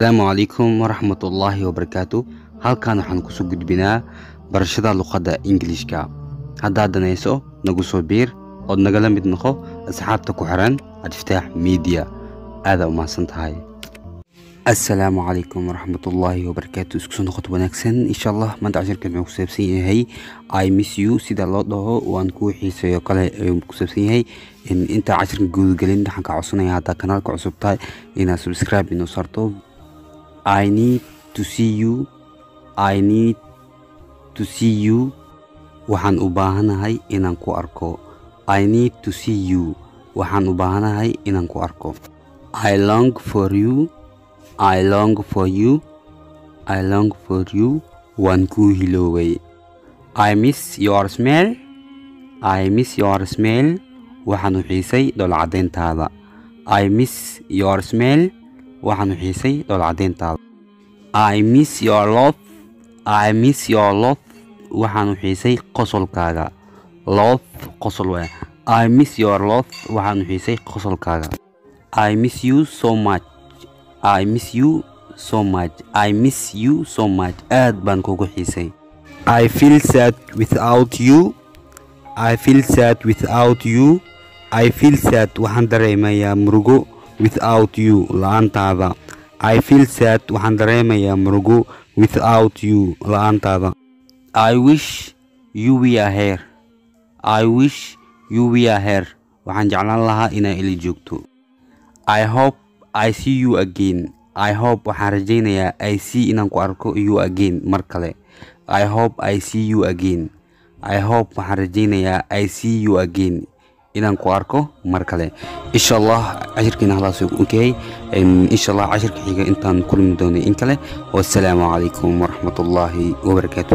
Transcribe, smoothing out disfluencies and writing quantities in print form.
Asalaamu calaykum waraxmatullaahi wabarakaatu. Halkan waxaan kusoo gudbinaa barashada luqadda Ingiliishka. Haddaad danayso, nagu soo biir ood nagala mid noqo asxaabta ku xiran Cabdifataax Media. Aadaa u mahadsan tahay. Asalaamu calaykum waraxmatullaahi wabarakaatu. Isku soo noqoto wanaagsan. Insha Allah maanta cashirkan wuxuu ku saabsan yahay "I miss you", sida loo dhaho "waan kuu xiiseeyo" kale ayuu ku saabsan yahay. Inta cashirka gudagelin, waxaan ka codsanayaa haddaa kanaalka cusub tahay inaad subscribe inoo saarto. I need to see you. I need to see you. Waxaan u baahanahay inaan ku arko. I need to see you. Waxaan u baahanahay inaan ku arko. I long for you. I long for you. I long for you. Waan kuu hilooway. I miss your smell. I miss your smell. Waxaan u xiisay dhoola caddeyntaada. I miss your smell. Waxaan u xiisay dhoola caddeyntaada. I miss your laugh. I miss your laugh. Waxaan u xiisay qosolkaaga. Laugh, qosol waaya. I miss your laugh. Waxaan u xiisay qosolkaaga. I miss you so much. I miss you so much. I miss you so much. Aad baan kugu xiisay. I feel sad without you. I feel sad without you. I feel sad, waxaan dareemayaa murugo, without you, la'aantaada. I feel sad, waxaan dareemayaa murugo, without you, la'aantaada. I wish you were here. I wish you were here. Waxaan jeclaan lahaa inaa ila joogto. I hope I see you again. I hope, waxaan rajaynayaa, I see, inaan ku arko, you again, mar kale. I hope I see you again. I hope, waxaan rajaynayaa, I see you again, inaan ku arko mar kale. Insha Allah cashirkiina halaas okay. Insha Allah cashirka xiga intaan kulmi doono in kale, wassalaamu calaykum waraxmatullaahi wabarakaatu.